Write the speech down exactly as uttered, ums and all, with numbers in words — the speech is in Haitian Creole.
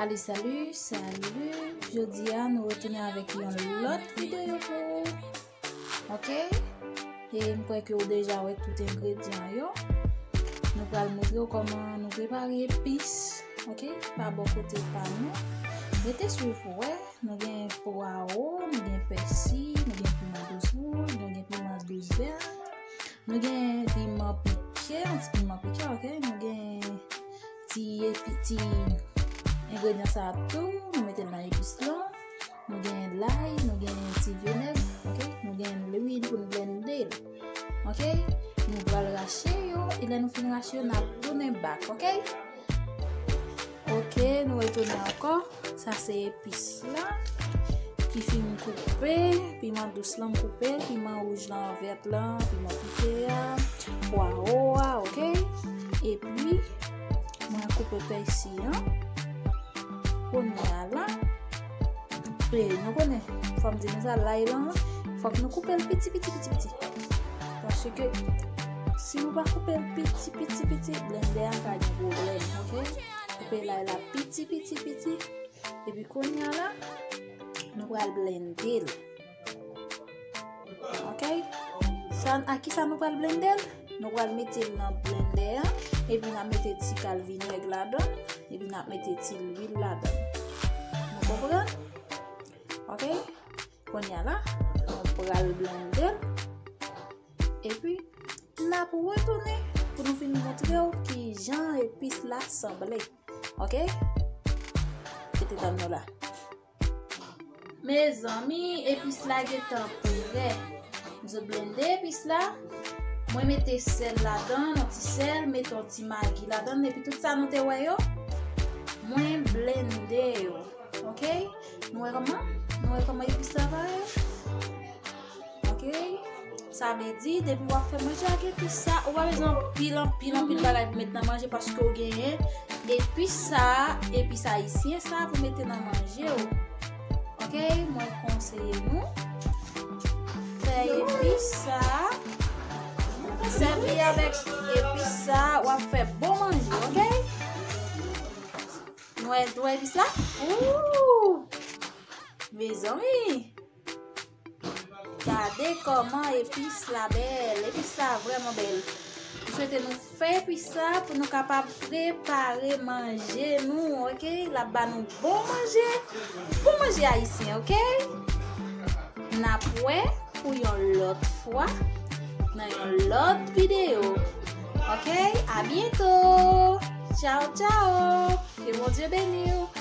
Salut, salut, salut. Jodi a, nou retounen avèk yon lòt videyo pou ou. Ok? E m kwè ke ou deja wè tout engredyan yo. Nou pral montre w kòman nou prepare epis. Ok? Pa bò kote pa nou. Rete swiv pou wè. Nou gen pwawo, nou gen pèsi, nou gen piman dous wouj, nou gen piman dous vè. Nou gen piman pike, yon ti piman pike, ok? Nou gen ti epi, ti engredyan sa a tou, nou mete l nan epis lan. Nou gen lay, nou gen ti vinèg, ok? Nou gen lwil pou n blende l, ok? Nou pral rache yo, e lè nou fin rache yo, n ap tounen back, ok? Ok, nou retounen ankò. Sa se epis la ki fin koupe, piman dous lan m koupe, piman wouj lan, vèt lan, piman pike a, pwawo a, ok? Epi, mwen koupe pèsi an. Kounye a la, e, nou konnen, fò m di nou sa, lay lan, fòk nou koupe l piti, piti, piti, piti. Paske si nou pa koupe l piti, piti, piti, blendè a ka gen pwoblèm, ok? Koupe lay la piti, piti, piti. Epi kounye a la, nou pral blende l. Ok? Sa, a ki sa nou pral blende l? Nou pral mete l nan blendè a, epi n ap mete ti kal vinèg ladan, epi n ap mete ti lwil ladan. Nou konprann? Ok? Kounye a la, nou pral blende l. Epi, n ap retounen pou nou fin montre w ki jan epis la sanble. Ok? Rete tann nou la. Mezanmi, epis la gentan prè. M sot blende epis la. Mwen mete sèl ladan, yon ti sèl, mete yon ti magi ladan, epi tout sa nou te wè yo, mwen blende yo. Ok? Nou wè kòman? Nou wè kòman epis la parèt? Ok? Sa vle di, depi w ap fè manje ak epis sa, ou pa bezwen anpil, anpil, anpil bagay pou met nan manje, paske w genyen epis sa, epis ayisyen sa pou mete nan manje w. Ok? Mwen konseye nou fè epis sa, sèvi avèk epis sa, w ap fè bon manje, ok? Nou wè, nou wè epis la? Ooh! Mezanmi! Gade kòman epis la bèl. Epis la vrèman bèl. M swete nou fè epis sa pou nou kapab prepare manje nou, ok? L ap ba nou bon manje, bon manje ayisyen, ok? N ap wè pou yon lòt fwa nan yon lòt videyo. Ok? A byento! Tchao, tchao! Ke Bondye beni w!